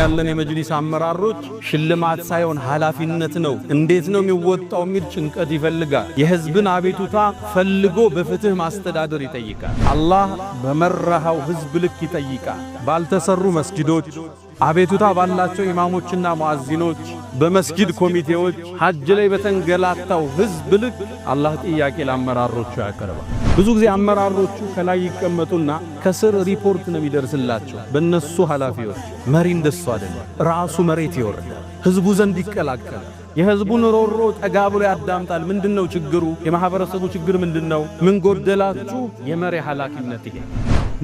ያለን የመጅሊስ አመራሮች ሽልማት ሳይሆን ኃላፊነት ነው። እንዴት ነው የሚወጣው የሚል ጭንቀት ይፈልጋል። የህዝብን አቤቱታ ፈልጎ በፍትህ ማስተዳደር ይጠይቃል። አላህ በመራሃው ህዝብ ልክ ይጠይቃል። ባልተሰሩ መስጊዶች፣ አቤቱታ ባላቸው ኢማሞችና ሙአዚኖች፣ በመስጊድ ኮሚቴዎች፣ ሐጅ ላይ በተንገላታው ህዝብ ልክ አላህ ጥያቄ ለአመራሮቹ ያቀርባል። ብዙ ጊዜ አመራሮቹ ከላይ ይቀመጡና ከስር ሪፖርት ነው የሚደርስላቸው በእነሱ ኃላፊዎች። መሪ እንደሱ አይደለም። ራሱ መሬት ይወርዳል፣ ህዝቡ ዘንድ ይቀላቀላል። የህዝቡን ሮሮ ጠጋ ብሎ ያዳምጣል። ምንድነው ችግሩ? የማህበረሰቡ ችግር ምንድነው? ምን ጎደላችሁ? የመሪ ኃላፊነት ይሄ።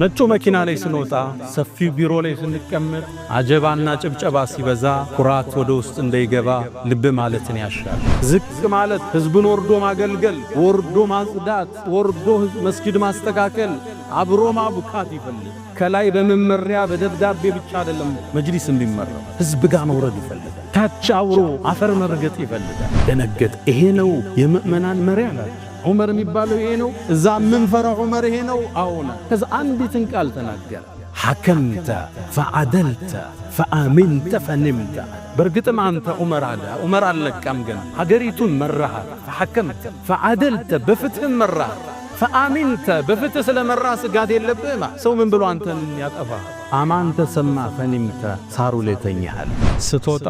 ነጩ መኪና ላይ ስንወጣ፣ ሰፊው ቢሮ ላይ ስንቀመጥ፣ አጀባና ጭብጨባ ሲበዛ ኩራት ወደ ውስጥ እንዳይገባ ልብ ማለትን ያሻል። ዝቅ ማለት፣ ህዝብን ወርዶ ማገልገል፣ ወርዶ ማጽዳት፣ ወርዶ መስጊድ ማስተካከል፣ አብሮ ማቡካት ይፈልግ። ከላይ በመመሪያ በደብዳቤ ብቻ አይደለም መጅሊስ የሚመራው፣ ህዝብ ጋር መውረድ ይፈልጋል። ታች አብሮ አፈር መርገጥ ይፈልጋል። ደነገጥ። ይሄ ነው የምእመናን መሪ አላቸው። ዑመር የሚባለው ይሄ ነው። እዛ የምንፈራው ዑመር ይሄ ነው። አዎና ከዛ አንዲትን ቃል ተናገረ። حكمت فعدلت فأمنت فنمت። በእርግጥም አንተ ዑመር አለ፣ ዑመር አልነቃም ገና። ሀገሪቱን መራሃት። فحكمت فعدلت፣ በፍትህም መራሃት። فأمنت፣ በፍትህ ስለመራ ስጋት የለብህም። ሰው ምን ብሎ አንተን ያጠፋ? አማን ተሰማ። فنمت፣ ሳሩ ላይ ተኛሃል። ስትወጣ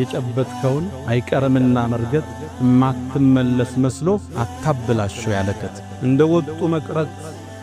የጨበጥከውን አይቀርምና መርገጥ፣ እማትመለስ መስሎ አታብላሸው ያለከት። እንደ ወጡ መቅረት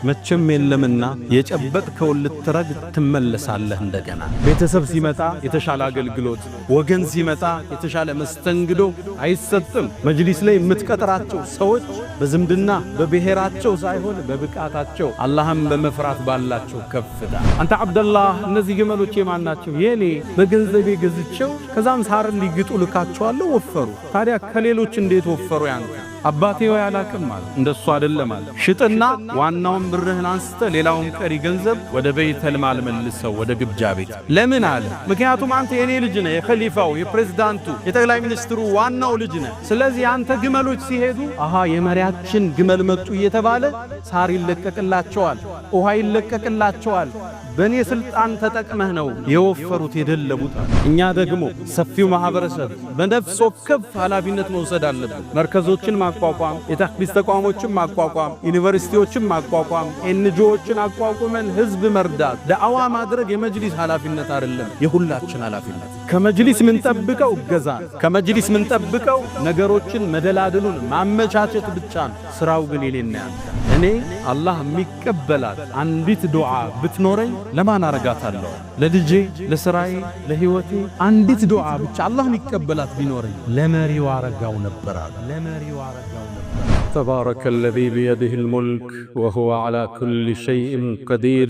መቼም የለምና የጨበጥከውን ልትረግጥ ትመለሳለህ እንደገና። ቤተሰብ ሲመጣ የተሻለ አገልግሎት፣ ወገን ሲመጣ የተሻለ መስተንግዶ አይሰጥም። መጅሊስ ላይ የምትቀጥራቸው ሰዎች በዝምድና በብሔራቸው ሳይሆን በብቃታቸው፣ አላህም በመፍራት ባላቸው ከፍታ። አንተ አብደላህ፣ እነዚህ ግመሎች የማን ናቸው? የኔ፣ በገንዘቤ ገዝቼው ከዛም ሳር እንዲግጡ ልካቸዋለሁ፣ ወፈሩ። ታዲያ ከሌሎች እንዴት ወፈሩ ያንተ? አባቴ ወይ አላቅም አለ። እንደሱ አይደለም አለ። ሽጥና ዋናውን ብርህን አንስተ ሌላውን ቀሪ ገንዘብ ወደ ቤተል ማል መልሰው፣ ወደ ግብጃ ቤት። ለምን አለ። ምክንያቱም አንተ የኔ ልጅ ነህ፣ የኸሊፋው፣ የፕሬዝዳንቱ፣ የጠቅላይ ሚኒስትሩ ዋናው ልጅ ነህ። ስለዚህ አንተ ግመሎች ሲሄዱ አሃ የመሪያችን ግመል መጡ እየተባለ ሳር ይለቀቅላቸዋል፣ ውሃ ይለቀቅላቸዋል። በእኔ ስልጣን ተጠቅመህ ነው የወፈሩት የደለቡት። እኛ ደግሞ ሰፊው ማህበረሰብ በነፍስ ወከፍ ኃላፊነት መውሰድ አለብን። መርከዞችን ማቋቋም፣ የተህፊዝ ተቋሞችን ማቋቋም፣ ዩኒቨርሲቲዎችን ማቋቋም፣ NGO ዎችን አቋቁመን ህዝብ መርዳት፣ ዳዕዋ ማድረግ የመጅሊስ ኃላፊነት አይደለም፣ የሁላችን ኃላፊነት። ከመጅሊስ ምንጠብቀው እገዛ፣ ከመጅሊስ ምንጠብቀው ነገሮችን መደላድሉን ማመቻቸት ብቻ ነው። ስራው ግን የኔና ያንተ። እኔ አላህ የሚቀበላት አንዲት ዱዓ ብትኖረኝ ለማን አረጋታለሁ? ለልጄ፣ ለስራዬ፣ ለህይወቴ አንዲት ዱዓ ብቻ አላህ የሚቀበላት ቢኖረኝ ለመሪው አረጋው ነበር አሉ። ለመሪው አረጋው ነበር። تبارك الذي بيده الملك وهو على كل شيء قدير،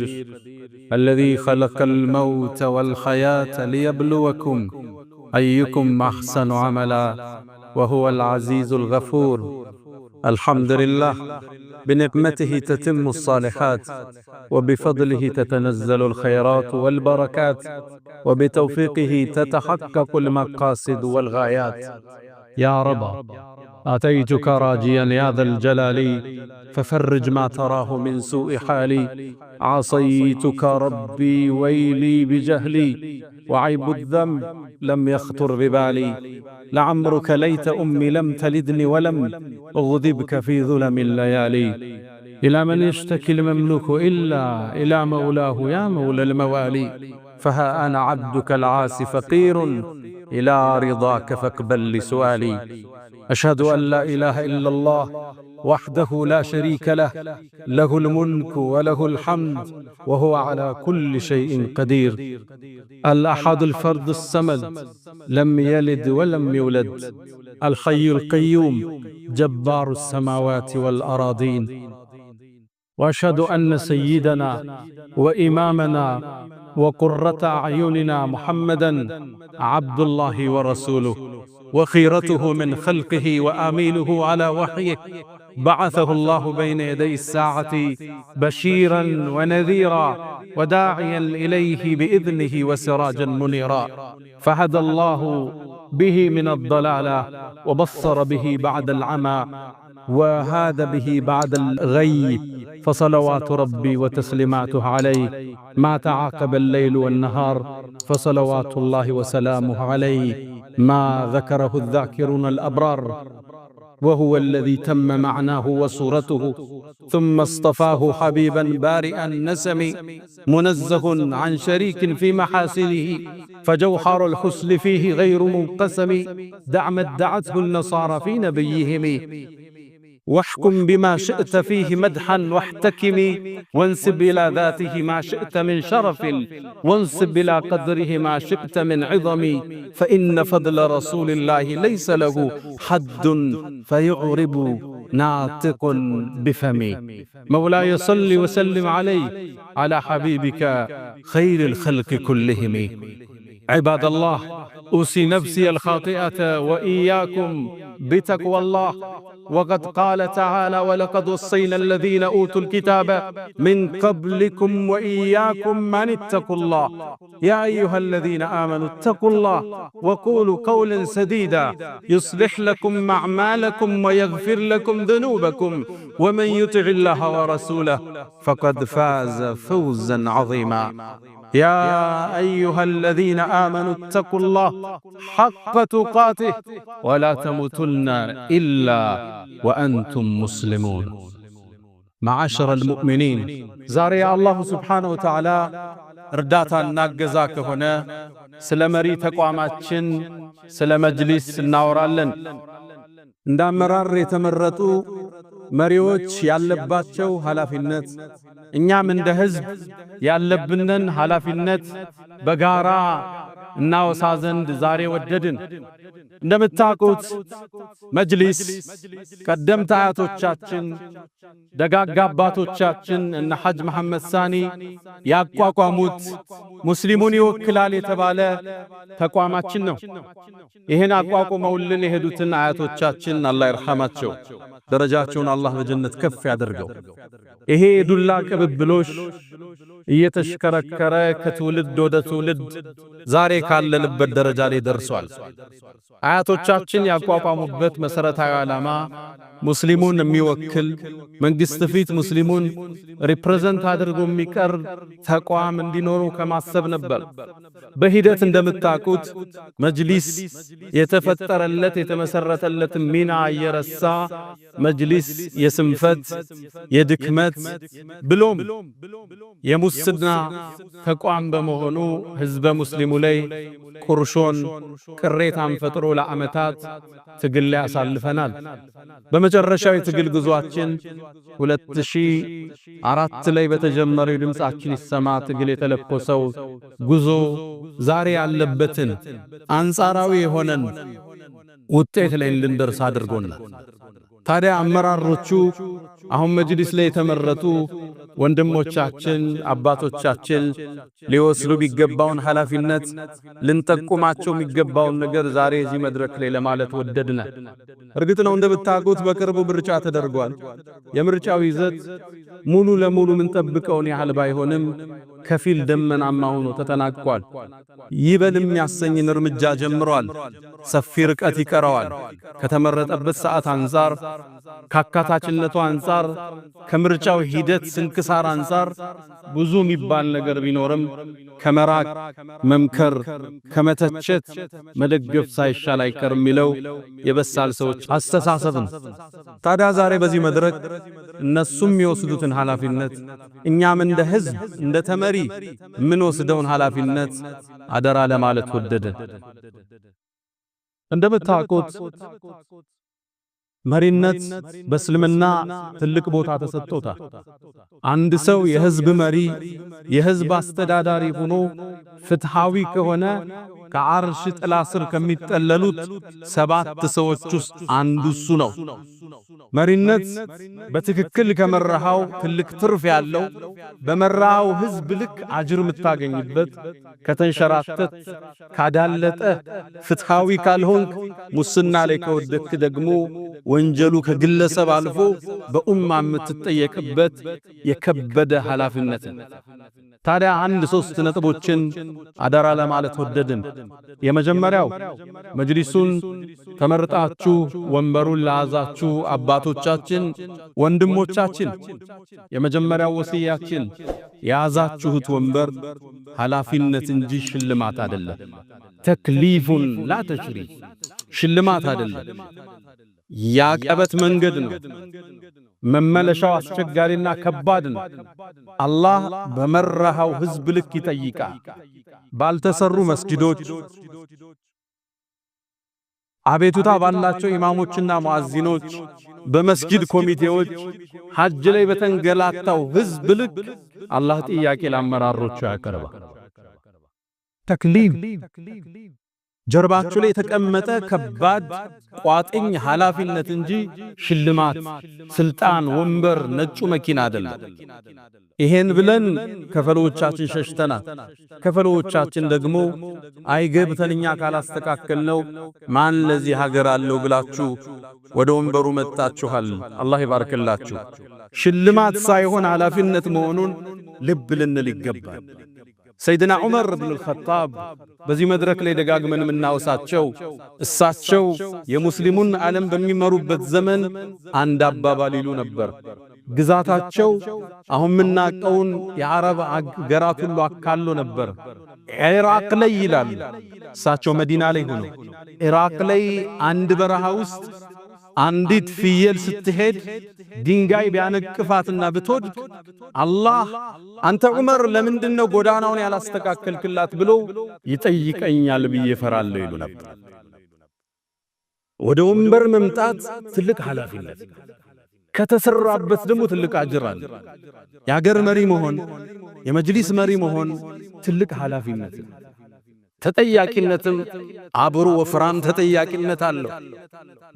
الذي خلق الموت والحياة ليبلوكم أيكم أحسن عملا، وهو العزيز الغفور. الحمد لله، بنعمته تتم الصالحات، وبفضله تتنزل الخيرات والبركات، وبتوفيقه تتحقق المقاصد والغايات. يا رب، اتيتك راجيا يا ذا الجلال، ففرج ما تراه من سوء حالي. عصيتك ربي ويلي بجهلي، وعيب الذنب لم يخطر ببالي. لعمرك ليت امي لم تلدني ولم اغضبك في ظلم الليالي. الى من يشتكي المملوك الا الى مولاه يا مولى الموالي؟ فها انا عبدك العاصي فقير الى رضاك، فاقبل لسؤالي. اشهد ان لا اله الا الله وحده لا شريك له، له الملك وله الحمد وهو على كل شيء قدير، الاحد الفرد الصمد، لم يلد ولم يولد، الحي القيوم، جبار السماوات والارضين. واشهد ان سيدنا وامامنا وقره اعيننا محمدا عبد الله ورسوله وخيرته من خلقه وامينه على وحيه، بعثه الله بين يدي الساعه بشيرا ونذيرا وداعيا اليه باذنه وسراجا منيرا، فهدى الله به من الضلاله، وبصر به بعد العمى، وهاد به بعد الغي. فصلوات ربي وتسليماته عليه، ما تعاقب الليل والنهار فصلوات الله وسلامه عليه، ما ذكره الذاكرون الأبرار، وهو الذي تم معناه وصورته، ثم اصطفاه حبيبا بارئ النسم، منزه عن شريك في محاسنه، فجوهر الحسن فيه غير منقسم، دع ما ادعته النصارى في نبيهم، واحكم بما شئت فيه مدحا واحتكم، وانسب إلى ذاته ما شئت من شرف، وانسب إلى قدره ما شئت من عظم، فإن فضل رسول الله ليس له حد فيعرب ناطق بفمي. مولاي صل وسلم عليه على حبيبك خير الخلق كلهم. عباد الله، أوصي نفسي الخاطئة وإياكم بتقوى الله، وقد قال تعالى: ولقد وصينا الذين أوتوا الكتاب من قبلكم وإياكم أن اتقوا الله، يا أيها الذين آمنوا اتقوا الله وقولوا قولا سديدا يصلح لكم أعمالكم ويغفر لكم ذنوبكم، ومن يطع الله ورسوله فقد فاز فوزا عظيما. يا أيها الذين آمنوا اتقوا الله حق تقاته ولا تموتن إلا وأنتم مسلمون። معاشر المؤمنين፣ ዛሬ የአላሁ ስብሓነሁ ወተዓላ እርዳታና እገዛ ከሆነ ስለ መሪ ተቋማችን ስለ መጅሊስ እናወራለን። እንደ አመራር የተመረጡ መሪዎች ያለባቸው ኃላፊነት፣ እኛም እንደ ህዝብ ያለብንን ኃላፊነት በጋራ እናወሳ ዘንድ ዛሬ ወደድን። እንደምታውቁት መጅሊስ ቀደምት አያቶቻችን፣ ደጋግ አባቶቻችን እነ ሐጅ መሐመድ ሳኒ ያቋቋሙት ሙስሊሙን ይወክላል የተባለ ተቋማችን ነው። ይህን አቋቁመውልን የሄዱትን አያቶቻችን አላህ ይርሐማቸው፣ ደረጃቸውን አላህ በጀነት ከፍ ያደርገው። ይሄ የዱላ ቅብብሎሽ እየተሽከረከረ ከትውልድ ወደ ትውልድ ዛሬ ካለንበት ደረጃ ላይ ደርሷል። አያቶቻችን ያቋቋሙበት መሰረታዊ ዓላማ ሙስሊሙን የሚወክል፣ መንግስት ፊት ሙስሊሙን represent አድርጎ የሚቀርብ ተቋም እንዲኖሩ ከማሰብ ነበር። በሂደት እንደምታውቁት መጅሊስ የተፈጠረለት የተመሰረተለት ሚና እየረሳ መጅሊስ የስንፈት፣ የድክመት ብሎም የሙስና ተቋም በመሆኑ ህዝበ ሙስሊሙ ላይ ቁርሾን፣ ቅሬታን ፈጥሮ ለዓመታት ትግል ላይ አሳልፈናል። በመጨረሻው የትግል ጉዟችን 2004 ላይ በተጀመረው ድምጻችን ይሰማ ትግል የተለኮሰው ጉዞ ዛሬ ያለበትን አንጻራዊ የሆነን ውጤት ላይ እንድንደርስ አድርጎናል። ታዲያ አመራሮቹ፣ አሁን መጅሊስ ላይ የተመረጡ ወንድሞቻችን፣ አባቶቻችን ሊወስዱ የሚገባውን ኃላፊነት፣ ልንጠቁማቸው የሚገባውን ነገር ዛሬ እዚህ መድረክ ላይ ለማለት ወደድነ። እርግጥ ነው እንደምታውቁት በቅርቡ ምርጫ ተደርጓል። የምርጫው ይዘት ሙሉ ለሙሉ የምንጠብቀውን ያህል ባይሆንም ከፊል ደመናማ ሆኖ ተጠናቋል። ይበል የሚያሰኝን እርምጃ ጀምሯል። ሰፊ ርቀት ይቀረዋል። ከተመረጠበት ሰዓት አንጻር፣ ካካታችነቱ አንጻር፣ ከምርጫው ሂደት ስንክሳር አንጻር ብዙ የሚባል ነገር ቢኖርም ከመራቅ መምከር፣ ከመተቸት መደገፍ ሳይሻል አይቀርም የሚለው የበሳል ሰዎች አስተሳሰብ ነው። ታዲያ ዛሬ በዚህ መድረክ እነሱም የሚወስዱትን ኃላፊነት፣ እኛም እንደ ህዝብ እንደ ተመሪ የምንወስደውን ኃላፊነት አደራ ለማለት ወደድን። እንደምታውቁት መሪነት በእስልምና ትልቅ ቦታ ተሰጥቶታል። አንድ ሰው የህዝብ መሪ፣ የህዝብ አስተዳዳሪ ሆኖ ፍትሃዊ ከሆነ ከአርሽ ጥላ ስር ከሚጠለሉት ሰባት ሰዎች ውስጥ አንዱ እሱ ነው። መሪነት በትክክል ከመራሃው ትልቅ ትርፍ ያለው፣ በመራሃው ህዝብ ልክ አጅር የምታገኝበት፣ ከተንሸራተት፣ ካዳለጠ፣ ፍትሃዊ ካልሆንክ፣ ሙስና ላይ ከወደክ ደግሞ ወንጀሉ ከግለሰብ አልፎ በኡማ የምትጠየቅበት የከበደ ኃላፊነት። ታዲያ አንድ ሶስት ነጥቦችን አደራ ለማለት ወደድን። የመጀመሪያው መጅሊሱን ተመርጣችሁ ወንበሩን ለያዛችሁ አባቶቻችን፣ ወንድሞቻችን፣ የመጀመሪያው ወሲያችን የያዛችሁት ወንበር ኃላፊነት እንጂ ሽልማት አይደለም። تكليف لا تشريف፣ ሽልማት አይደለም። ያቀበት መንገድ ነው። መመለሻው አስቸጋሪና ከባድ ነው። አላህ በመራሃው ህዝብ ልክ ይጠይቃል። ባልተሰሩ መስጊዶች፣ አቤቱታ ባላቸው ኢማሞችና ሙአዚኖች፣ በመስጊድ ኮሚቴዎች፣ ሐጅ ላይ በተንገላታው ህዝብ ልክ አላህ ጥያቄ ለአመራሮቹ ያቀርባል። تكليف ጀርባችሁ ላይ የተቀመጠ ከባድ ቋጥኝ ኃላፊነት እንጂ ሽልማት፣ ስልጣን፣ ወንበር፣ ነጩ መኪና አይደለም። ይሄን ብለን ከፈሎቻችን ሸሽተናል። ከፈሎቻችን ደግሞ አይገብተን እኛ ካላስተካከልነው ማን ለዚህ ሀገር አለው ብላችሁ ወደ ወንበሩ መጣችኋል። አላህ ይባርክላችሁ። ሽልማት ሳይሆን ኃላፊነት መሆኑን ልብ ልንል ይገባል። ሰይድና ዑመር ብን አልኸጣብ በዚህ መድረክ ላይ ደጋግመን የምናወሳቸው እሳቸው የሙስሊሙን ዓለም በሚመሩበት ዘመን አንድ አባባል ይሉ ነበር። ግዛታቸው አሁን የምናውቀውን የአረብ አገራት ሁሉ አካሎ ነበር። ኢራቅ ላይ ይላሉ እሳቸው መዲና ላይ ሆነው ኢራቅ ላይ አንድ በረሃ ውስጥ አንዲት ፍየል ስትሄድ ድንጋይ ቢያነቅፋትና ብትወድቅ አላህ አንተ ዑመር ለምንድነው ጎዳናውን ያላስተካከልክላት ብሎ ይጠይቀኛል ብዬ እፈራለሁ ይሉ ነበር። ወደ ወንበር መምጣት ትልቅ ኃላፊነት፣ ከተሰራበት ደግሞ ትልቅ አጅር አለ። የሀገር መሪ መሆን፣ የመጅሊስ መሪ መሆን ትልቅ ኃላፊነት፣ ተጠያቂነትም አብሮ ወፍራም ተጠያቂነት አለው።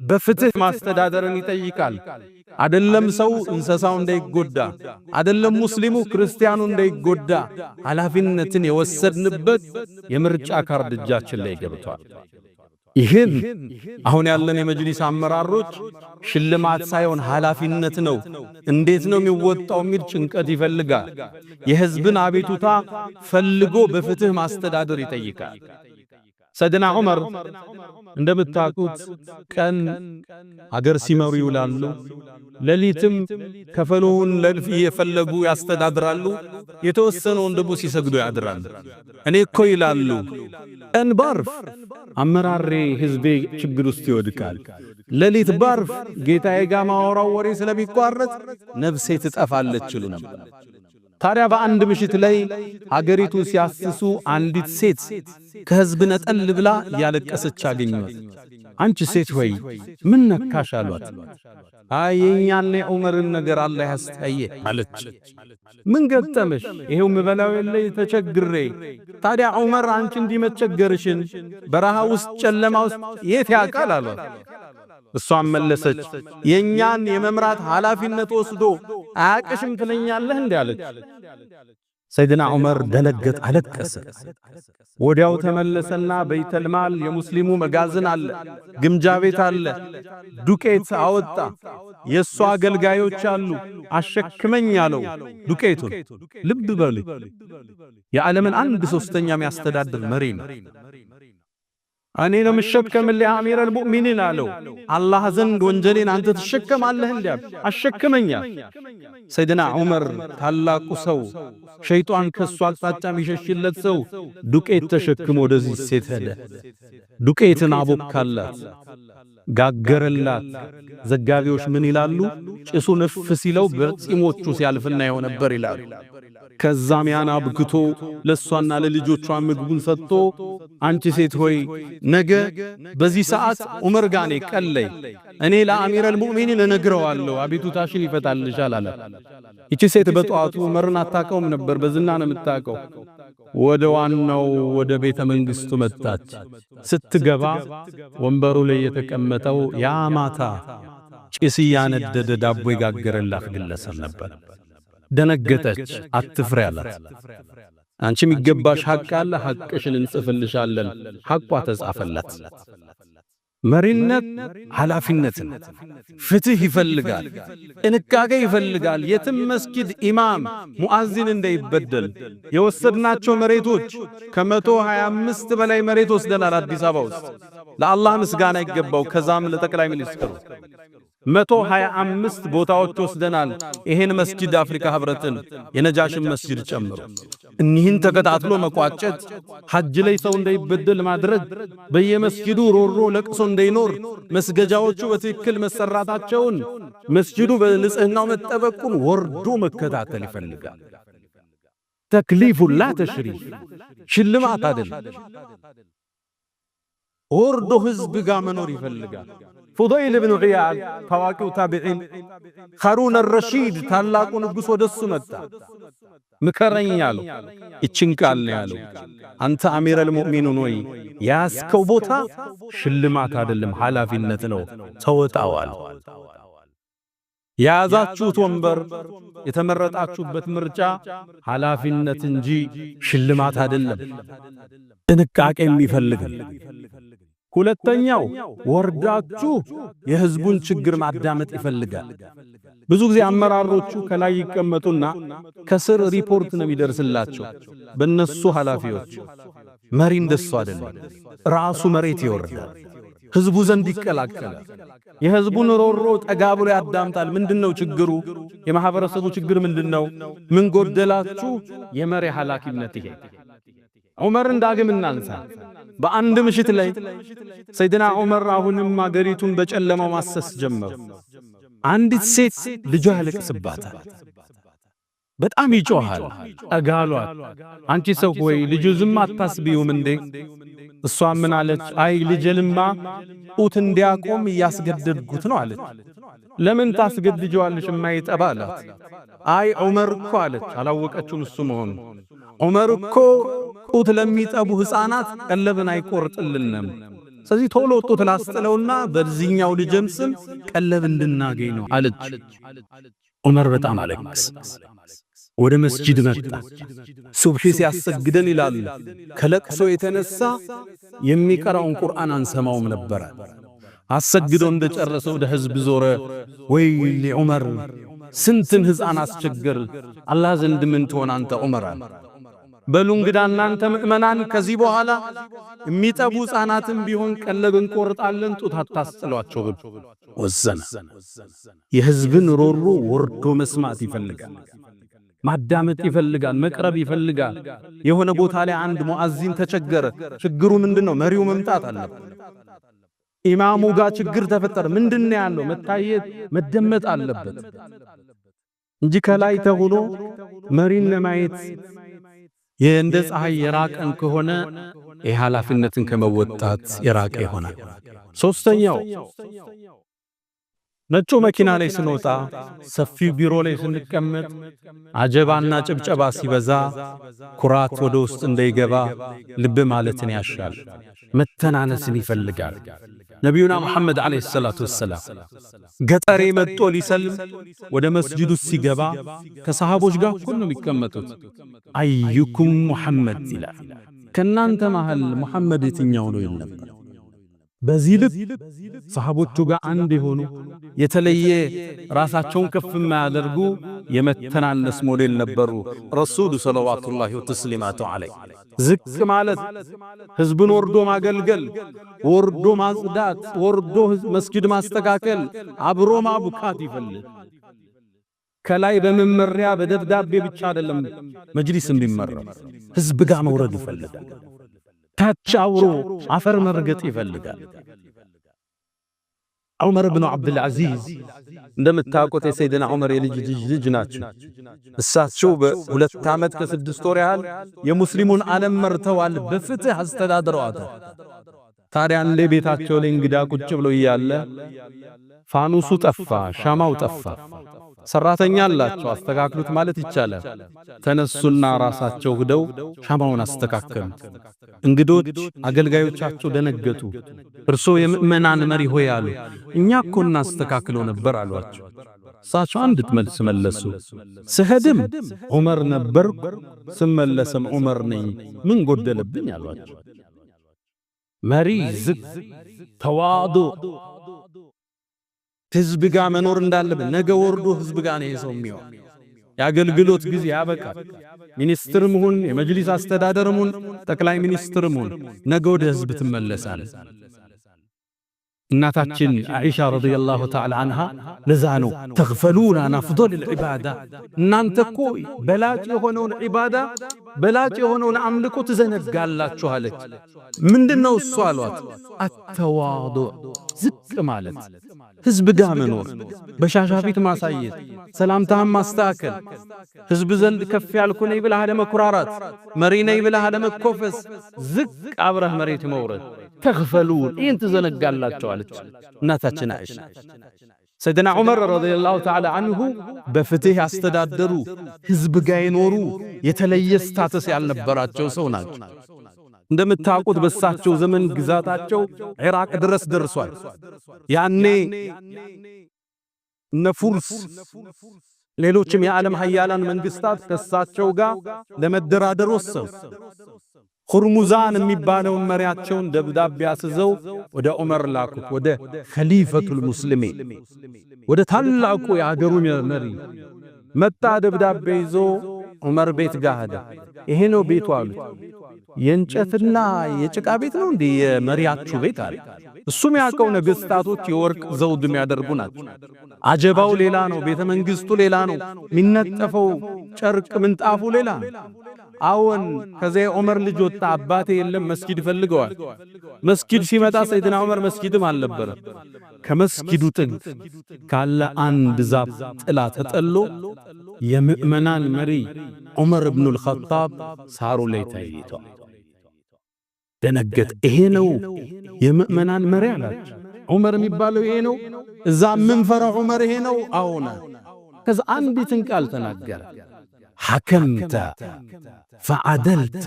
በፍትህ ማስተዳደርን ይጠይቃል። አደለም ሰው እንስሳው እንዳይጎዳ፣ አደለም ሙስሊሙ ክርስቲያኑ እንዳይጎዳ ኃላፊነትን የወሰድንበት የምርጫ ካርድ እጃችን ላይ ገብቷል። ይህን አሁን ያለን የመጅሊስ አመራሮች ሽልማት ሳይሆን ኃላፊነት ነው። እንዴት ነው የሚወጣው የሚል ጭንቀት ይፈልጋል። የህዝብን አቤቱታ ፈልጎ በፍትህ ማስተዳደር ይጠይቃል። ሰይድና ዑመር እንደምታውቁት ቀን አገር ሲመሩ ይውላሉ፣ ሌሊትም ከፈሉን ለልፍ እየፈለጉ ያስተዳድራሉ፣ የተወሰነውን ደግሞ ሲሰግዱ ያድራሉ። እኔ እኮ ይላሉ ቀን ባርፍ አመራሬ ህዝቤ ችግር ውስጥ ይወድቃል፣ ሌሊት ባርፍ ጌታዬ ጋር ማወራው ወሬ ስለሚቋረጥ ነፍሴ ትጠፋለች ይሉ ነበር። ታዲያ በአንድ ምሽት ላይ ሀገሪቱ ሲያስሱ አንዲት ሴት ከህዝብ ነጠል ብላ እያለቀሰች አገኟት። አንቺ ሴት ሆይ ምን ነካሽ አሏት። አይ የኛን የዑመርን ነገር አላህ ያስታየ አለች። ምን ገጠመሽ? ይሄው ምበላው የለ ተቸግሬ። ታዲያ ዑመር አንቺ እንዲመቸገርሽን በረሃ ውስጥ ጨለማ ውስጥ የት ያውቃል አሏት። እሷም መለሰች የኛን የመምራት ኃላፊነት ወስዶ አያቅሽም ትለኛለህ እንዴ አለች። ሰይድና ዑመር ደነገጠ፣ አለቀሰ። ወዲያው ተመለሰና በይተልማል የሙስሊሙ መጋዘን አለ፣ ግምጃ ቤት አለ፣ ዱቄት አወጣ። የእሱ አገልጋዮች አሉ። አሸክመኝ አለው ዱቄቱን። ልብ በሉ፣ የዓለምን አንድ ሶስተኛ የሚያስተዳድር መሪ ነው። እኔ ነው የምሸከምልህ አሚር አልሙእሚኒን አለው። አላህ ዘንድ ወንጀሌን አንተ ትሸከማለህ እንዴ? አሸክመኛ። ሰይድና ዑመር ታላቁ ሰው፣ ሸይጣን ከሱ አቅጣጫ የሚሸሽለት ሰው ዱቄት ተሸክሞ ወደዚህ ሴት ሄደ። ዱቄትን አቦካላት፣ ጋገረላት። ዘጋቢዎች ምን ይላሉ? ጭሱ ንፍ ሲለው በጺሞቹ ሲያልፍና የው ነበር ይላሉ። ከዛም ያን አብክቶ ለሷና ለልጆቿ ምግቡን ሰጥቶ አንቺ ሴት ሆይ ነገ በዚህ ሰዓት ዑመር ጋኔ ቀለይ እኔ ለአሚር አልሙእሚኒን እነግረዋለሁ አቤቱታሽን ይፈታልሻል አለ። ይቺ ሴት በጠዋቱ ዑመርን አታውቀውም ነበር፣ በዝና ነው የምታውቀው። ወደ ዋናው ወደ ቤተ መንግስቱ መጣች። ስትገባ ወንበሩ ላይ የተቀመጠው ያ ማታ ጭስ እያነደደ ዳቦ የጋገረላት ግለሰብ ነበር። ደነገጠች። አትፍሪ አላት። አንቺ የሚገባሽ ሐቅ አለ፣ ሐቅሽን እንጽፍልሻለን። ሐቋ ተጻፈላት። መሪነት ኃላፊነት ነው። ፍትህ ይፈልጋል፣ ጥንቃቄ ይፈልጋል። የትም መስጊድ ኢማም ሙአዚን እንዳይበደል። የወሰድናቸው መሬቶች ከ125 በላይ መሬት ወስደናል አዲስ አበባ ውስጥ። ለአላህ ምስጋና ይገባው፣ ከዛም ለጠቅላይ ሚኒስትሩ 125 ቦታዎች ወስደናል። ይሄን መስጂድ አፍሪካ ህብረትን የነጃሽን መስጂድ ጨምሮ እኒህን ተከታትሎ መቋጨት፣ ሐጅ ላይ ሰው እንዳይበደል ማድረግ፣ በየመስጂዱ ሮሮ ለቅሶ እንዳይኖር መስገጃዎቹ በትክክል መሰራታቸውን፣ መስጂዱ በንጽህናው መጠበቁን ወርዶ መከታተል ይፈልጋል። تكليف لا تشريف ሽልማት አይደለም። ወርዶ ህዝብ ጋር መኖር ይፈልጋል። ፉደይል ብኑ ዒያድ ታዋቂው ታቢዒን፣ ሃሩን አልረሺድ ታላቁ ንጉሥ ወደሱ መጣ። ምከረኝ አለው። ይችን ቃል ነው ያለው። አንተ أمير المؤمنين ወይ ያስከው ቦታ ሽልማት አይደለም ኃላፊነት ነው፣ ተወጣዋል። የያዛችሁት ወንበር የተመረጣችሁበት ምርጫ ኃላፊነት እንጂ ሽልማት አይደለም፣ ጥንቃቄ የሚፈልግ። ሁለተኛው ወርዳችሁ የህዝቡን ችግር ማዳመጥ ይፈልጋል። ብዙ ጊዜ አመራሮቹ ከላይ ይቀመጡና ከስር ሪፖርት ነው የሚደርስላቸው በእነሱ ኃላፊዎች። መሪ እንደሱ አይደለም። ራሱ መሬት ይወርዳል፣ ህዝቡ ዘንድ ይቀላቀላል። የህዝቡን ሮሮ ጠጋ ብሎ ያዳምጣል። ምንድነው ችግሩ? የማህበረሰቡ ችግር ምንድነው? ምን ጎደላችሁ? የመሪ ኃላፊነት ይሄ። ዑመርን ዳግም እናንሳ። በአንድ ምሽት ላይ ሰይድና ዑመር አሁንም አገሪቱን በጨለማው ማሰስ ጀመሩ። አንዲት ሴት ልጇ ያለቅስባታል፣ በጣም ይጮሃል። ጠጋሏት፣ አንቺ ሰው ወይ ልጁ ዝም አታስቢውም እንዴ? እሷ ምን አለች? አይ ልጄንማ ጡት እንዲያቆም እያስገደድኩት ነው አለች። ለምን ታስገድጀዋለሽ የማይጠባ አላት። አይ ዑመር እኮ አለች፣ አላወቀችውም እሱ መሆኑ። ዑመር እኮ ጡት ለሚጠቡ ሕፃናት ቀለብን አይቆርጥልንም። ስለዚህ ቶሎ ጡት ላስጥለውና በዚህኛው ልጅም ስም ቀለብ እንድናገኝ ነው አለች። ዑመር በጣም አለቀሰ። ወደ መስጂድ መጣ። ሱብሒ ሲያሰግደን ይላል ከለቅሶ የተነሳ የሚቀራውን ቁርአን አንሰማውም ነበረ። አሰግዶ እንደጨረሰ ወደ ህዝብ ዞረ። ወይ ዑመር ስንትን ሕፃን አስቸገር፣ አላህ ዘንድ ምን ትሆን አንተ ዑመር አለ። በሉ እንግዳ እናንተ ምእመናን ከዚህ በኋላ የሚጠቡ ሕፃናትም ቢሆን ቀለብ እንቆርጣለን፣ ጡት አታስጥሏቸው ብሎ ወሰነ። የህዝብን ሮሮ ወርዶ መስማት ይፈልጋል፣ ማዳመጥ ይፈልጋል፣ መቅረብ ይፈልጋል። የሆነ ቦታ ላይ አንድ ሙአዚን ተቸገረ። ችግሩ ምንድነው? መሪው መምጣት አለበት። ኢማሙ ጋር ችግር ተፈጠረ። ምንድነው ያለው? መታየት መደመጥ አለበት እንጂ ከላይ ተሆኖ መሪን ለማየት እንደ ፀሐይ የራቀን ከሆነ ይህ ኃላፊነትን ከመወጣት የራቀ ይሆናል። ሶስተኛው ነጩ መኪና ላይ ስንወጣ፣ ሰፊው ቢሮ ላይ ስንቀመጥ፣ አጀባና ጭብጨባ ሲበዛ ኩራት ወደ ውስጥ እንዳይገባ ልብ ማለትን ያሻል፣ መተናነስን ይፈልጋል። ነቢዩና መሐመድ عليه الصلاة والسلام ገጠሬ መጥቶ ሊሰልም ወደ መስጂዱ ሲገባ ከሰሃቦች ጋር እኩል ነው የሚቀመጡት። أيكم محمد ይላል። ከናንተ መሃል ሙሐመድ የትኛው ነው ይል ነበር። በዚህ ልክ ሰሃቦቹ ጋር አንድ የሆኑ የተለየ ራሳቸውን ከፍ የማያደርጉ የመተናነስ ሞዴል ነበሩ። ረሱሉ صلوات الله وتسليماته عليه ዝቅ ማለት፣ ህዝብን ወርዶ ማገልገል፣ ወርዶ ማጽዳት፣ ወርዶ መስጊድ ማስተካከል፣ አብሮ ማቡካት ይፈልግ። ከላይ በመመሪያ በደብዳቤ ብቻ አይደለም መጅሊስ የሚመራው፣ ህዝብ ጋር መውረድ ይፈልጋል። ታች አብሮ አፈር መርገጥ ይፈልጋል። ዑመር ብኑ ዓብድልዓዚዝ እንደምታውቁት የሰይድና ዑመር የልጅ ልጅ ልጅ ናቸው። እሳቸው በ2 ዓመት ከ6 ወር ያህል የሙስሊሙን ዓለም መርተዋል፣ በፍትህ አስተዳድረዋታል። ታዲያ አንዴ ቤታቸው ላይ እንግዳ ቁጭ ብሎ እያለ ፋኑሱ ጠፋ፣ ሻማው ጠፋ። ሰራተኛ አላቸው፣ አስተካክሉት ማለት ይቻላል። ተነሱና ራሳቸው ሂደው ሻማውን አስተካከሉ። እንግዶች አገልጋዮቻቸው ደነገጡ። እርሶ የምእመናን መሪ ሆይ አሉ፣ እኛ እኮ እናስተካክለው ነበር አሏቸው። እሳቸው አንድ መልስ መለሱ። ስሄድም ዑመር ነበርኩ፣ ስመለስም ዑመር ነኝ፣ ምን ጎደለብኝ አሏቸው። መሪ ዝቅ፣ ተዋዱ፣ ህዝብ ጋር መኖር እንዳለብን ነገ ወርዶ ህዝብ ጋር ነው ሰው የሚሆን። የአገልግሎት ጊዜ ያበቃል። ሚኒስትርም ሁን፣ የመጅሊስ አስተዳደርም ሁን፣ ጠቅላይ ሚኒስትርም ሁን፣ ነገ ወደ ህዝብ ትመለሳለህ። እናታችን ዓኢሻ رضي الله تعالى عنها ለዛ ነው تغفلون عن أفضل العبادة፣ እናንተ እኮ በላጭ የሆነውን ዒባዳ፣ በላጭ የሆነውን አምልኮ ትዘነጋላችሁ አለች። ምንድነው እሱ አሏት? التواضع፣ ዝቅ ማለት፣ ህዝብ ጋር መኖር፣ በሻሻ ፊት ማሳየት፣ ሰላምታህን ማስተካከል፣ ህዝብ ዘንድ ከፍ ያልኩ ነኝ ብለህ አለመኩራራት፣ መሪ ነኝ ብለህ አለመኮፈስ፣ ዝቅ አብረህ መሬት መውረድ። تغفلون፣ ይህን ትዘነጋላችሁ አለች እናታችን ዓኢሻ። ሰይድና ዑመር رضي الله تعالى عنه በፍትህ ያስተዳደሩ፣ ህዝብ ጋር የኖሩ፣ የተለየ status ያልነበራቸው ሰው ናቸው። እንደምታውቁት በሳቸው ዘመን ግዛታቸው ኢራቅ ድረስ ደርሷል። ያኔ እነ ፉርስ፣ ሌሎችም የዓለም ሀያላን መንግስታት ከሳቸው ጋር ለመደራደር ወሰኑ። ሁርሙዛን የሚባለውን መሪያቸውን ደብዳቤ አስዘው ወደ ዑመር ላኩት፣ ወደ خليفة المسلمين፣ ወደ ታላቁ የአገሩ መሪ። መጣ ደብዳቤ ይዞ ዑመር ቤት ጋር ሄደ። ይሄ ነው ቤቱ አሉት። የእንጨትና የጭቃ ቤት ነው እንዴ የመሪያችሁ ቤት አለ። እሱም ያውቀው ነገስታቶች የወርቅ ዘውድ የሚያደርጉ ናቸው። አጀባው ሌላ ነው፣ ቤተ መንግስቱ ሌላ ነው፣ የሚነጠፈው ጨርቅ ምንጣፉ ሌላ ነው። አዎን፣ ከዚያ የዑመር ልጅ ወጣ። አባቴ የለም፣ መስጊድ ፈልገዋል። መስጊድ ሲመጣ ሰይድና ዑመር መስጊድም አልነበረም። ከመስጊዱ ጥግ ካለ አንድ ዛፍ ጥላ ተጠሎ የምእመናን መሪ ዑመር ኢብኑል ኸጣብ ሳሩ ላይ ታይቷል። ደነገጥ። ይሄ ነው የምእመናን መሪ አላቸው። ዑመር የሚባለው ይሄ ነው። እዛ የምንፈራው ዑመር ይሄ ነው። አዎና ከዛ አንዲትን ቃል ተናገረ። حكمت فعدلت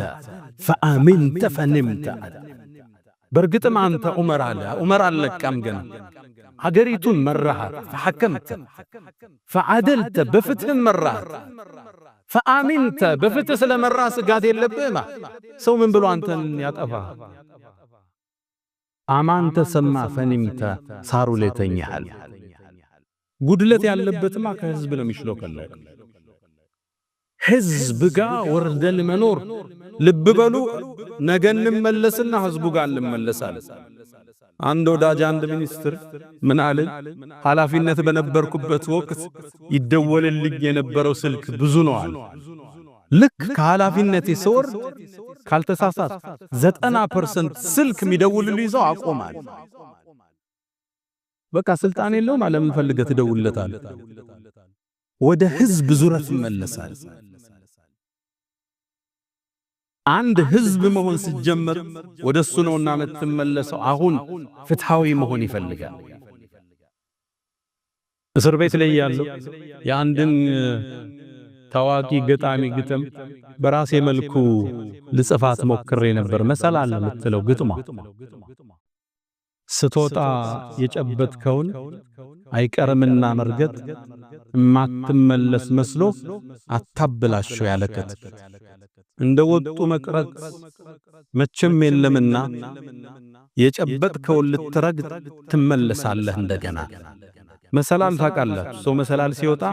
فأمنت فنمت። በእርግጥም አንተ ዑመር አለ፣ ዑመር አልነቃም ገና፣ ሀገሪቱን መራሃት። فحكمت فعدلت፣ በፍትህም መራሃት። فأمنت፣ በፍትህ ስለመራ ስጋት የለብህማ። ሰው ምን ብሎ አንተን ያጠፋ? አማን ተሰማ። فنمت፣ ሳሩ ላይ ተኛሃል። ጉድለት ያለበትማ ከህዝብ ነው የሚሽሎከለክ። ህዝብ ጋር ወርደን መኖር። ልብ በሉ፣ ነገ እንመለስና ህዝቡ ጋር እንመለሳለን። አንድ ወዳጅ፣ አንድ ሚኒስትር ምን አለ? ኃላፊነት በነበርኩበት ወቅት ይደወልልኝ የነበረው ስልክ ብዙ ነው አለ። ልክ ከኃላፊነቴ ስወርድ ካልተሳሳት 90% ስልክ የሚደውልልኝ ሰው አቆማል። በቃ ስልጣን የለውም፣ አለምን ፈልገህ ትደውልለታለህ። ወደ ህዝብ ዙረት ይመለሳል። አንድ ህዝብ መሆን ሲጀመር ወደ እሱ ነውና የምትመለሰው። አሁን ፍትሃዊ መሆን ይፈልጋል። እስር ቤት ላይ ያለው የአንድን ታዋቂ ገጣሚ ግጥም በራሴ መልኩ ልጽፋት ሞክሬ ነበር። መሰላል የምትለው ግጥሟ፣ ስትወጣ የጨበጥከውን አይቀርምና መርገጥ፣ እማትመለስ መስሎ አታብላሸው ያለከት። እንደ ወጡ መቅረት መቼም የለምና የጨበጥከውን ልትረግጥ ትመለሳለህ እንደገና። መሰላል ታውቃላችሁ። ሰው መሰላል ሲወጣ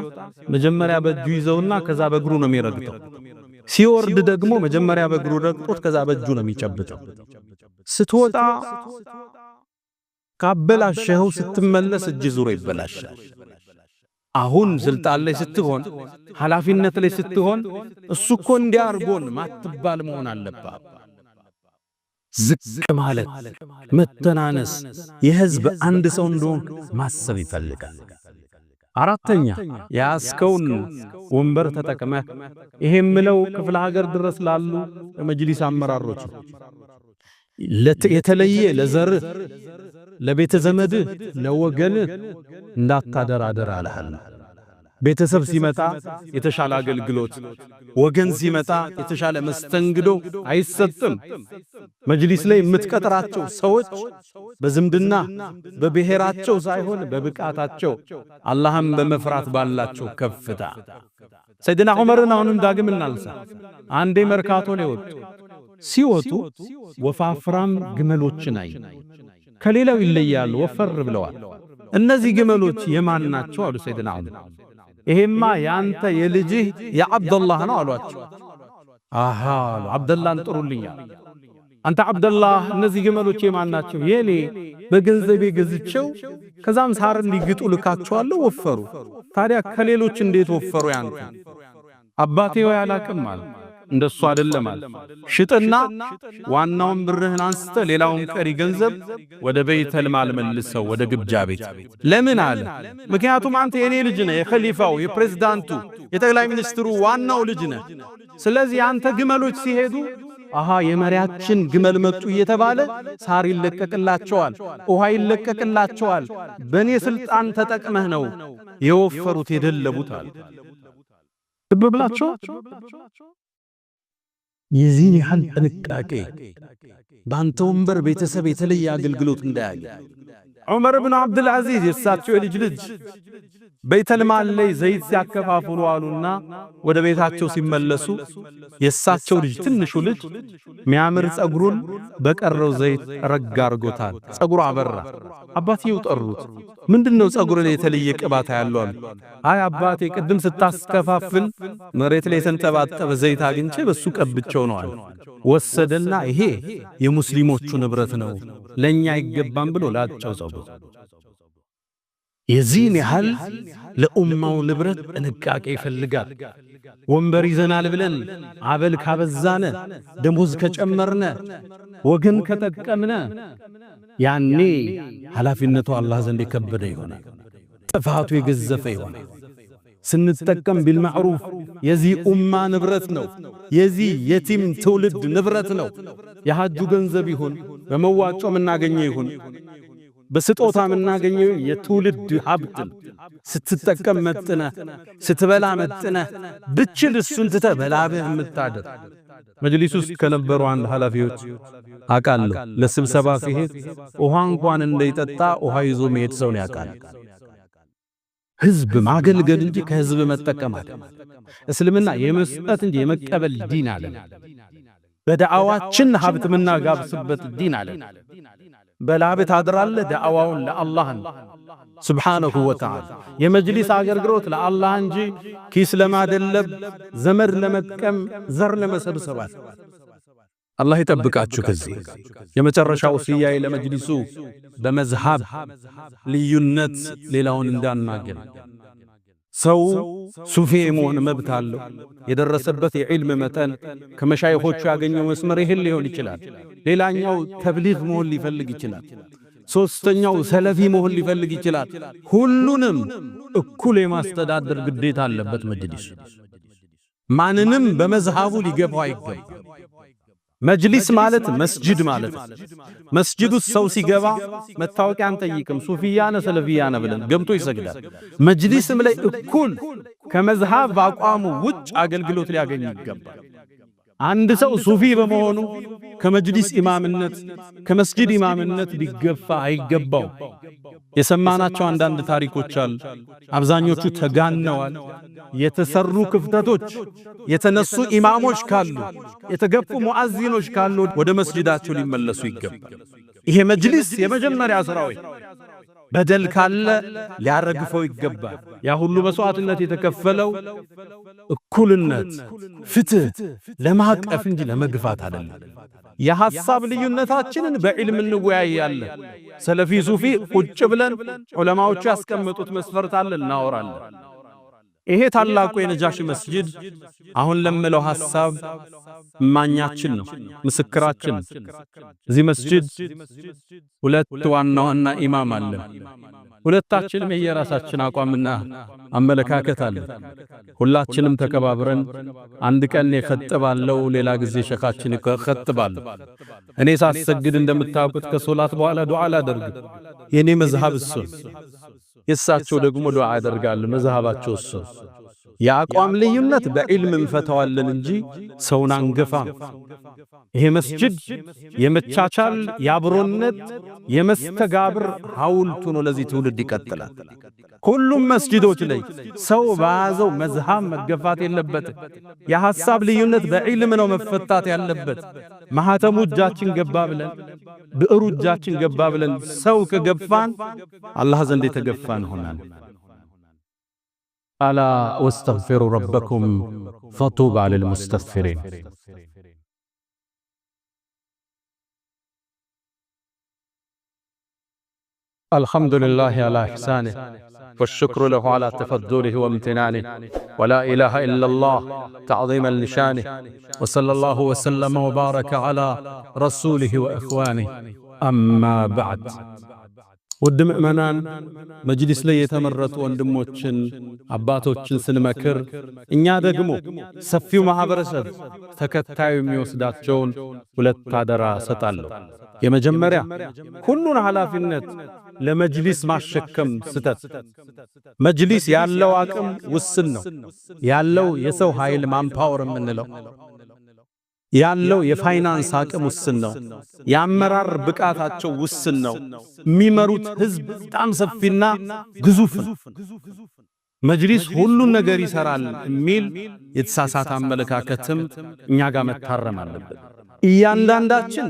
መጀመሪያ በእጁ ይዘውና ከዛ በእግሩ ነው የሚረግጠው። ሲወርድ ደግሞ መጀመሪያ በእግሩ ረግጦት ከዛ በእጁ ነው የሚጨብጠው። ስትወጣ ካበላሸኸው ስትመለስ እጅ ዙሮ ይበላሻል። አሁን ስልጣን ላይ ስትሆን፣ ኃላፊነት ላይ ስትሆን እሱ እኮ እንዲያርጎን ማትባል መሆን አለባት። ዝቅ ማለት፣ መተናነስ፣ የህዝብ አንድ ሰው እንደሆንክ ማሰብ ይፈልጋል። አራተኛ፣ የያዝከውን ወንበር ተጠቅመህ፣ ይሄ የምለው ክፍለ ሀገር ድረስ ላሉ የመጅሊስ አመራሮች፣ የተለየ ለዘርህ፣ ለቤተ ዘመድህ፣ ለወገንህ እንዳታደራደር አልሃለሁ። ቤተሰብ ሲመጣ የተሻለ አገልግሎት፣ ወገን ሲመጣ የተሻለ መስተንግዶ አይሰጥም። መጅሊስ ላይ የምትቀጥራቸው ሰዎች በዝምድና በብሔራቸው ሳይሆን በብቃታቸው፣ አላህን በመፍራት ባላቸው ከፍታ። ሰይድና ዑመርን አሁንም ዳግም እናንሳ። አንዴ መርካቶ ነው የወጡ። ሲወጡ ወፋፍራም ግመሎችን አዩ። ከሌላው ይለያሉ፣ ወፈር ብለዋል። እነዚህ ግመሎች የማን ናቸው አሉ ሰይድና ዑመር። ይሄማ ያንተ የልጅህ የዓብደላህ ነው አሏቸው። አሃ አሉ፣ ዓብደላህን ጥሩልኛል። አንተ ዓብደላህ እነዚህ ግመሎች የማን ናቸው? የኔ፣ በገንዘቤ ገዝቼው ከዛም ሳር እንዲግጡ ልካቸዋለሁ፣ ወፈሩ። ታዲያ ከሌሎች እንዴት ወፈሩ ያንተ? አባቴ ወይ አላቅም አለ። እንደሱ አይደለም አለ። ሽጥና ዋናውን ብርህን አንስተ ሌላውን ቀሪ ገንዘብ ወደ ቤተል ማል መልሰው፣ ወደ ግብጃ ቤት። ለምን አለ? ምክንያቱም አንተ የኔ ልጅ ነህ፣ የኸሊፋው፣ የፕሬዝዳንቱ፣ የጠቅላይ ሚኒስትሩ ዋናው ልጅ ነህ። ስለዚህ አንተ ግመሎች ሲሄዱ አሃ የመሪያችን ግመል መጡ እየተባለ ሳር ይለቀቅላቸዋል፣ ውሃ ይለቀቅላቸዋል። በኔ ስልጣን ተጠቅመህ ነው የወፈሩት የደለቡት አለ። ልብ ብላችሁ የዚህን ያህል ጥንቃቄ በአንተ ወንበር ቤተሰብ የተለየ አገልግሎት እንዳያገኝ። ዑመር ብን ዓብድልዓዚዝ የእሳቸው የልጅ ልጅ ቤተልማል ላይ ዘይት ሲያከፋፍሉ አሉና ወደ ቤታቸው ሲመለሱ የእሳቸው ልጅ ትንሹ ልጅ ሚያምር ጸጉሩን በቀረው ዘይት ረጋ አርጎታል። ጸጉሩ አበራ። አባትየው ጠሩት። ምንድነው ጸጉር ላይ የተለየ ቅባት ያለው አሉ። አይ አባቴ ቅድም ስታስከፋፍል መሬት ላይ የተንጠባጠበ ዘይት አግኝቼ በሱ ቀብቼው ነው አለ። ወሰደና ይሄ የሙስሊሞቹ ንብረት ነው ለኛ አይገባም ብሎ ላጨው ጸጉር። የዚህን ያህል ለኡማው ንብረት ጥንቃቄ ይፈልጋል። ወንበር ይዘናል ብለን አበል ካበዛነ፣ ደሞዝ ከጨመርነ፣ ወገን ከጠቀምነ ያኔ ኃላፊነቱ አላህ ዘንድ የከበደ ይሆናል። ጥፋቱ የገዘፈ ይሆናል። ስንጠቀም ቢልማዕሩፍ የዚህ ኡማ ንብረት ነው። የዚህ የቲም ትውልድ ንብረት ነው። የሐጁ ገንዘብ ይሁን በመዋጮ የምናገኘው ይሁን በስጦታ የምናገኘው የትውልድ ሀብት ስትጠቀም መጥነ፣ ስትበላ መጥነ፣ ብችል እሱን ትተህ በላብህ የምታደር። መጅሊስ ውስጥ ከነበሩ አንድ ኃላፊዎች አውቃለሁ። ለስብሰባ ሲሄድ ውሃ እንኳን እንዳይጠጣ ውሃ ይዞ መሄድ ሰው ነው ያውቃል። ህዝብ ማገልገል እንጂ ከህዝብ መጠቀም አይደለም። እስልምና የመስጠት እንጂ የመቀበል ዲን አለ። በዳዕዋችን ሀብት የምናጋብስበት ዲን አለ። በላብህ ታድራለህ። ዳዕዋውን ለአላህ ነው سبحانه وتعالى። የመጅሊስ አገልግሎት ለአላህ እንጂ ኪስ ለማደለብ፣ ዘመድ ለመጥቀም፣ ዘር ለመሰብሰብ። አላህ ይጠብቃችሁ ከዚህ። የመጨረሻው ወሲያዬ ለመጅሊሱ በመዝሃብ ልዩነት ሌላውን እንዳናገል። ሰው ሱፊ የመሆን መብት አለው። የደረሰበት የዒልም መጠን ከመሻይኾቹ ያገኘው መስመር ይህን ሊሆን ይችላል። ሌላኛው ተብሊግ መሆን ሊፈልግ ይችላል። ሶስተኛው ሰለፊ መሆን ሊፈልግ ይችላል። ሁሉንም እኩል የማስተዳደር ግዴታ አለበት መጅሊሱ። ማንንም በመዝሃቡ ሊገፋው አይገባም። መጅሊስ ማለት መስጂድ ማለት ነው። መስጂድ ውስጥ ሰው ሲገባ መታወቂያ አንጠይቅም። ሱፊያ ነህ ሰለፊያ ነህ ብለን ገብቶ ይሰግዳል። መጅሊስም ላይ እኩል ከመዝሃብ በአቋሙ ውጭ አገልግሎት ሊያገኝ ይገባል። አንድ ሰው ሱፊ በመሆኑ ከመጅሊስ ኢማምነት ከመስጂድ ኢማምነት ሊገፋ አይገባው። የሰማናቸው አንዳንድ ታሪኮች አሉ። አብዛኞቹ ተጋነዋል። የተሰሩ ክፍተቶች፣ የተነሱ ኢማሞች ካሉ፣ የተገፉ ሙአዚኖች ካሉ ወደ መስጂዳቸው ሊመለሱ ይገባል። ይሄ መጅሊስ የመጀመሪያ ስራው በደል ካለ ሊያረግፈው ይገባል። ያ ሁሉ መስዋዕትነት የተከፈለው እኩልነት፣ ፍትህ ለማቀፍ እንጂ ለመግፋት አይደለም። የሐሳብ ልዩነታችንን በዕልም እንወያያለን። ሰለፊ ሱፊ ቁጭ ብለን ዑለማዎቹ ያስቀመጡት መስፈርት አለ እናወራለን። ይሄ ታላቁ የነጃሺ መስጂድ አሁን ለምለው ሐሳብ እማኛችን ነው፣ ምስክራችን። እዚህ መስጂድ ሁለት ዋና ዋና ኢማም አለ። ሁለታችንም የየራሳችን አቋምና አመለካከት አለ። ሁላችንም ተከባብረን አንድ ቀን እኸጥባለሁ፣ ሌላ ጊዜ ሸኻችን ይኸጥባሉ። እኔ ሳሰግድ እንደምታውቁት ከሶላት በኋላ ዱዓ አላደርግም። የኔ መዝሃብ እሱ፣ የእሳቸው ደግሞ ዱዓ ያደርጋሉ። መዝሃባቸው እሱ። የአቋም ልዩነት በዒልም እንፈታዋለን እንጂ ሰውን አንገፋም። ይሄ መስጂድ የመቻቻል የአብሮነት የመስተጋብር ሐውልቱ ነው። ለዚህ ትውልድ ይቀጥላል። ሁሉም መስጂዶች ላይ ሰው በያዘው መዝሃብ መገፋት የለበትም። የሐሳብ ልዩነት በዒልም ነው መፈታት ያለበት። ማህተሙ እጃችን ገባ ብለን፣ ብዕሩ እጃችን ገባ ብለን ሰው ከገፋን አላህ ዘንድ የተገፋን ሆናል። ألا واستغفروا ربكم فطوبى للمستغفرين። الحمد لله على إحسانه والشكر له على تفضله وامتنانه ولا إله إلا الله تعظيما لشانه وصلى الله وسلم وبارك على رسوله وإخوانه أما بعد። ውድ ምእመናን፣ መጅሊስ ላይ የተመረጡ ወንድሞችን አባቶችን ስንመክር እኛ ደግሞ ሰፊው ማህበረሰብ ተከታዩ የሚወስዳቸውን ሁለት አደራ ሰጣለሁ። የመጀመሪያ፣ ሁሉን ኃላፊነት ለመጅሊስ ማሸከም ስተት። መጅሊስ ያለው አቅም ውስን ነው። ያለው የሰው ኃይል፣ manpower የምንለው፣ ያለው የፋይናንስ አቅም ውስን ነው። የአመራር ብቃታቸው ውስን ነው። የሚመሩት ህዝብ በጣም ሰፊና ግዙፍ ነው። መጅሊስ ሁሉን ነገር ይሰራል የሚል የተሳሳተ አመለካከትም እኛ ጋር መታረም አለበት። እያንዳንዳችን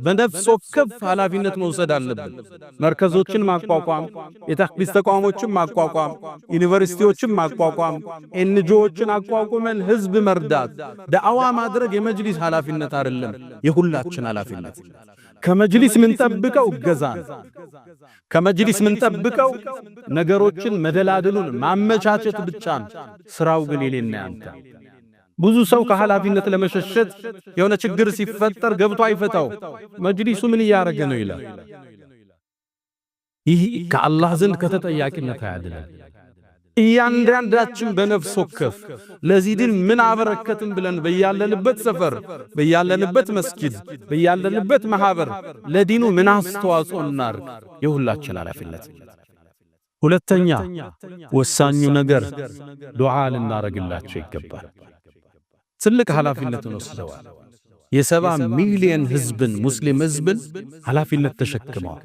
በነፍስ ወከፍ ኃላፊነት መውሰድ አለብን። መርከዞችን ማቋቋም፣ የተህፊዝ ተቋሞችን ማቋቋም፣ ዩኒቨርሲቲዎችን ማቋቋም፣ NGO ዎችን አቋቁመን ህዝብ መርዳት፣ ዳዕዋ ማድረግ የመጅሊስ ኃላፊነት አይደለም፣ የሁላችን ኃላፊነት። ከመጅሊስ ምንጠብቀው እገዛ ነው። ከመጅሊስ ምንጠብቀው ነገሮችን መደላድሉን ማመቻቸት ብቻ ነው። ስራው ግን የኔና ያንተ። ብዙ ሰው ከኃላፊነት ለመሸሸት የሆነ ችግር ሲፈጠር ገብቶ አይፈታው። መጅሊሱ ምን እያደረገ ነው ይላል። ይህ ከአላህ ዘንድ ከተጠያቂነት አያድነን። እያንዳንዳችን በነፍስ ወከፍ ለዚህ ዲን ምን አበረከትን ብለን በያለንበት ሰፈር፣ በያለንበት መስጊድ፣ በያለንበት ማህበር ለዲኑ ምን አስተዋጽኦ እናርግ፣ የሁላችን ኃላፊነት። ሁለተኛ ወሳኙ ነገር ዱዓ ልናረግላቸው ይገባል። ትልቅ ኃላፊነትን ወስደዋል። የ70 ሚሊዮን ህዝብን፣ ሙስሊም ህዝብን ኃላፊነት ተሸክመዋል።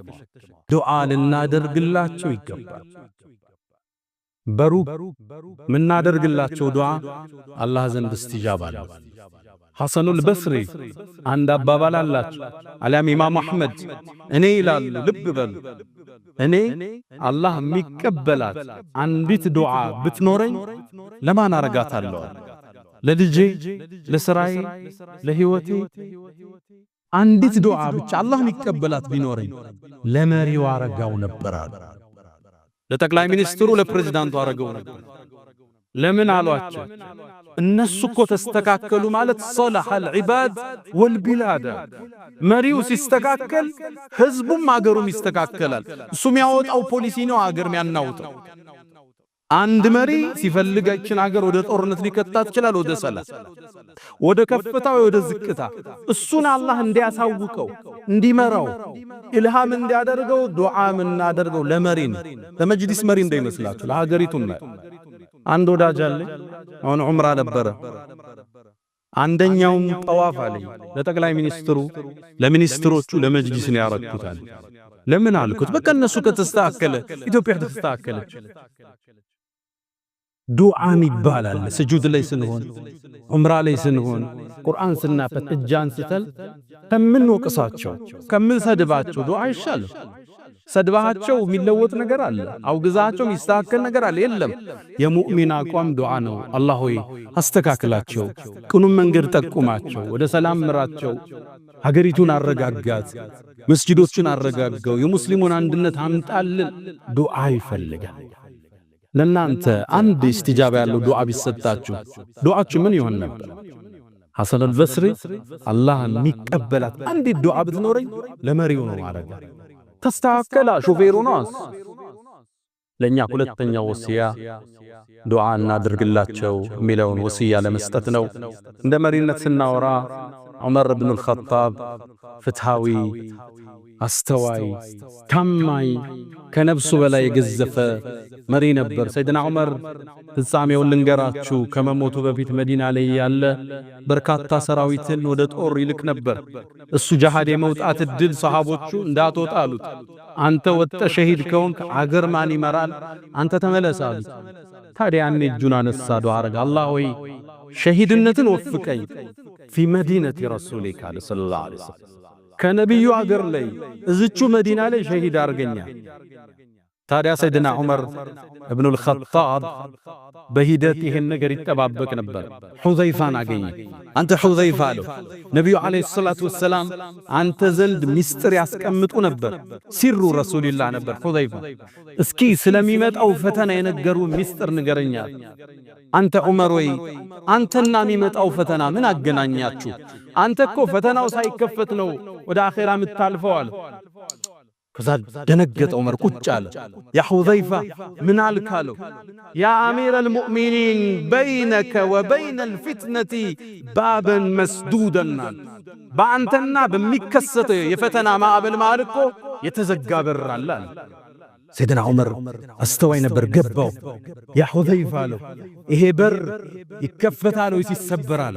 ዱዓ ልናደርግላቸው ይገባል። በሩብ ምናደርግላቸው ዱዓ አላህ ዘንድ እስትጃባ አለው። ሐሰኑል በስሪ አንድ አባባል አላቸው። አሊያም ኢማሙ አሕመድ፣ እኔ ይላሉ፣ ልብ በሉ፣ እኔ አላህ የሚቀበላት አንዲት ዱዓ ብትኖረኝ ለማን አረጋታለሁ? ለልጄ፣ ለስራዬ፣ ለህይወቴ አንዲት ዱዓ ብቻ አላህ የሚቀበላት ቢኖረኝ ለመሪው አረጋው ነበር አሉ። ለጠቅላይ ሚኒስትሩ፣ ለፕሬዝዳንቱ አረገው ነበር። ለምን አሏቸው? እነሱ እኮ ተስተካከሉ ማለት صلح العباد والبلاد። መሪው ሲስተካከል ህዝቡም አገሩም ይስተካከላል። እሱ የሚያወጣው ፖሊሲ ነው አገር የሚያናውጠው። አንድ መሪ ሲፈልግ ይችን አገር ወደ ጦርነት ሊከታት ይችላል፣ ወደ ሰላም፣ ወደ ከፍታ፣ ወደ ዝቅታ። እሱን አላህ እንዲያሳውቀው፣ እንዲመራው፣ ኢልሃም እንዲያደርገው ዱዓ የምናደርገው ለመሪ ነው። ለመጅሊስ መሪ እንዳይመስላችሁ፣ ለሀገሪቱ ነው። አንድ ወዳጅ አለ። አሁን ዑምራ ነበረ። አንደኛውም ጠዋፍ አለኝ ለጠቅላይ ሚኒስትሩ፣ ለሚኒስትሮቹ፣ ለመጅሊስ ነው ያረኩት አለ። ለምን አልኩት። በቃ እነሱ ከተስተካከለ ኢትዮጵያ ተስተካከለች። ዱዓም ይባላል። ስጁድ ላይ ስንሆን፣ ዑምራ ላይ ስንሆን፣ ቁርአን ስናፈት እጅ አንስተን ከምንወቅሳቸው፣ ከምንሰድባቸው ዱዓ ይሻላል። ሰድባቸው የሚለወጥ ነገር አለ? አውግዛቸው የሚስተካከል ነገር አለ? የለም። የሙእሚን አቋም ዱዓ ነው። አላህ ሆይ አስተካክላቸው፣ ቅኑን መንገድ ጠቁማቸው፣ ወደ ሰላም ምራቸው፣ ሀገሪቱን አረጋጋት፣ መስጂዶችን አረጋጋው፣ የሙስሊሙን አንድነት አምጣልን። ዱዓ ይፈልጋል። ለናንተ አንድ ኢስቲጃባ ያለው ዱዓ ቢሰጣችሁ ዱዓችሁ ምን ይሆን ነበር? ሐሰን አልበስሪ አላህ የሚቀበላት አንዲት ዱዓ ብትኖረኝ ለመሪው ነው ማድረግ። ተስተካከላ ሾፌሩ ነው። ለኛ ሁለተኛው ወሲያ ዱዓ እናድርግላቸው የሚለውን ወሲያ ለመስጠት ነው። እንደ መሪነት ስናወራ ዑመር ብን አልኸጣብ ፍትሃዊ፣ አስተዋይ፣ ታማኝ ከነፍሱ በላይ የገዘፈ መሪ ነበር። ሰይድና ዑመር ፍጻሜውን ልንገራችሁ። ከመሞቱ በፊት መዲና ላይ ያለ በርካታ ሰራዊትን ወደ ጦር ይልክ ነበር። እሱ ጃሃድ የመውጣት እድል ሰሃቦቹ እንዳትወጣ አሉት። አንተ ወጥተ ሸሂድ ከሆንክ አገር ማን ይመራል? አንተ ተመለስ አሉት። ታዲያ ያኔ እጁን አነሳ፣ ዱዓ አረገ። አላህ ሆይ ሸሂድነትን ወፍቀኝ في مدينة رسولك አለ صلى الله عليه وسلم። ከነቢዩ አገር ላይ እዝቹ መዲና ላይ ሸሂድ አርገኛ። ታዲያ ሰይድና ዑመር እብኑል ኸጣብ በሂደት ይሄን ነገር ይጠባበቅ ነበር። ሑዘይፋን አገኘ። አንተ ሑዘይፋ አለው፣ ነቢዩ عليه الصلاة والسلام አንተ ዘንድ ሚስጥር ያስቀምጡ ነበር። سر رسول الله ነበር ሑዘይፋ። እስኪ ስለሚመጣው ፈተና የነገሩ ሚስጥር ንገረኛ። አንተ ዑመር ወይ አንተና የሚመጣው ፈተና ምን አገናኛችሁ? አንተ እኮ ፈተናው ሳይከፈት ነው ወደ አኼራ የምታልፈው አለ። ከዛ ደነገጠ ዑመር፣ ቁጭ አለ። يا ሑዘይፋ ምን አልክ አለው። يا أمير المؤمنين بينك وبين الفتنة بابا مسدودا አለ። በአንተና በሚከሰተው የፈተና ማዕበል መሃል እኮ የተዘጋ በር አለ አለ። ሰይድና ዑመር አስተዋይ ነበር፣ ገባው። يا ሑዘይፋ አለው፣ ይሄ በር ይከፈታል ወይስ ይሰበራል?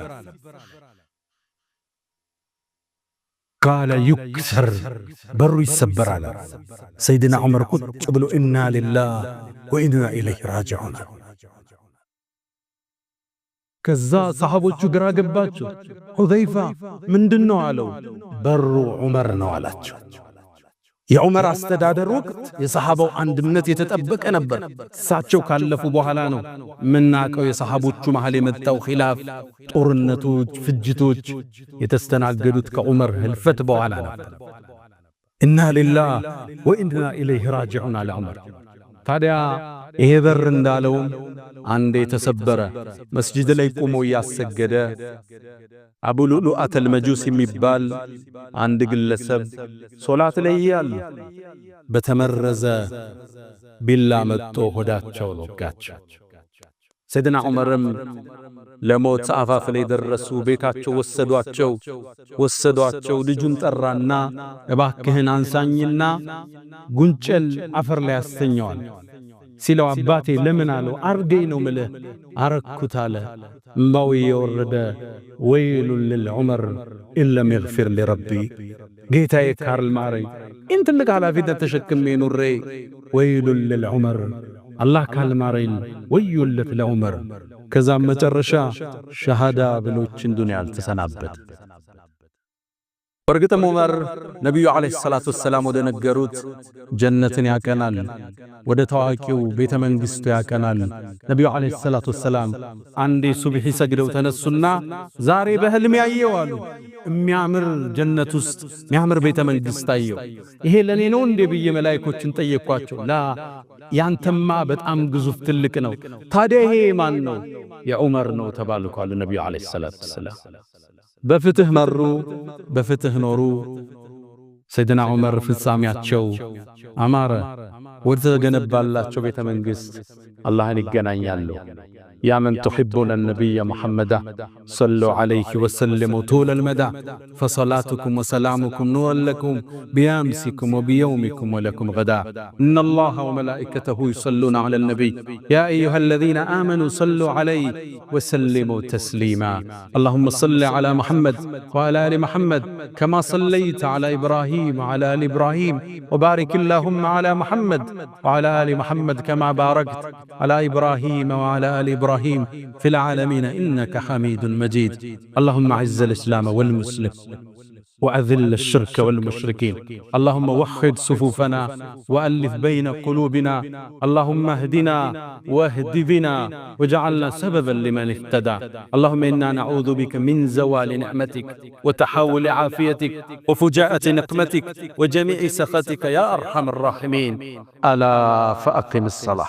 قال يكسر፣ በሩ ይሰበራል። ሰይድና ዑመር ቁጭ ብሎ إنا لله وإنا إليه راجعون። ከዛ ሰሃቦቹ ግራ ገባቸው። ሑዘይፋ ምንድን ነው አለው። በሩ ዑመር ነው አላቸው። የዑመር አስተዳደር ወቅት የሰሃባው አንድነት የተጠበቀ ነበር። እሳቸው ካለፉ በኋላ ነው የምናውቀው የሰሃቦቹ መሃል የመጣው ኺላፍ፣ ጦርነቶች፣ ፍጅቶች የተስተናገዱት ከዑመር ህልፈት በኋላ ነበር። إنا لله وإنا إليه راجعون አለ ዑመር። ታዲያ ይሄ በር እንዳለውም አንዴ የተሰበረ መስጂድ ላይ ቆሞ እያሰገደ አቡ ሉዕሉአተል መጁስ የሚባል አንድ ግለሰብ ሶላት ላይ እያሉ በተመረዘ ቢላ መጥቶ ሆዳቸውን ወጋቸው። ሰይድና ዑመርም ለሞት አፋፍ ላይ ደረሱ። ቤታቸው ወሰዷቸው። ልጁን ጠራና እባክህን አንሳኝና ጉንጨል አፈር ላይ ያስተኛዋል ሲለው አባቴ ለምን አለው። አርገኝ ነው ምልህ አረኩት አለ። እምባው እየወረደ ويل لعمر إن لم يغفر لي ربي፣ ጌታዬ ካልማረኝ ይህን ትልቅ ኃላፊነት ተሸክሜ ኑሬ ويل لعمر አላህ ካልማረኝ ወዮለት ለዑመር። ከዛም መጨረሻ ሸሃዳ ብሎችን ዱንያ አልተሰናበት። በእርግጥም ዑመር ነቢዩ عليه الصلاة والسلام ወደ ነገሩት ጀነትን ያቀናል፣ ወደ ታዋቂው ቤተ መንግሥቱ ያቀናል። ነቢዩ عليه الصلاة والسلام አንዴ ሱብሒ ሰግደው ተነሱና ዛሬ በህልም ያየው አሉ። የሚያምር ጀነት ውስጥ የሚያምር ቤተ መንግሥት አየው። ይሄ ለኔ ነው እንዴ ብዬ መላይኮችን ጠየቅኳቸው። لا ያንተማ በጣም ግዙፍ ትልቅ ነው። ታዲያ ይሄ ማን ነው? የዑመር ነው ተባልኩ አሉ ነቢዩ عليه الصلاة والسلام። በፍትህ መሩ፣ በፍትህ ኖሩ። ሰይድና ዑመር ፍጻሜያቸው አማረ። ወደ ተገነባላቸው ቤተ መንግሥት አላህን ይገናኛሉ። يا من تحبون النبي محمدا صلوا عليه وسلموا طول المدى فصلاتكم وسلامكم نورا لكم بأمسكم وبيومكم ولكم غدا إن الله وملائكته يصلون على النبي يا أيها الذين آمنوا صلوا عليه وسلموا تسليما اللهم صل على محمد وعلى آل محمد كما صليت على إبراهيم وعلى آل إبراهيم وبارك اللهم على محمد وعلى آل محمد كما باركت على إبراهيم وعلى آل إبراهيم في العالمين إنك حميد مجيد اللهم أعز الإسلام والمسلم وأذل الشرك والمشركين اللهم وحد صفوفنا وألف بين قلوبنا اللهم اهدنا واهد بنا واجعلنا سببا لمن اهتدى اللهم إنا نعوذ بك من زوال نعمتك وتحول عافيتك وفجاءة نقمتك وجميع سخطك يا أرحم الراحمين ألا فأقم الصلاة.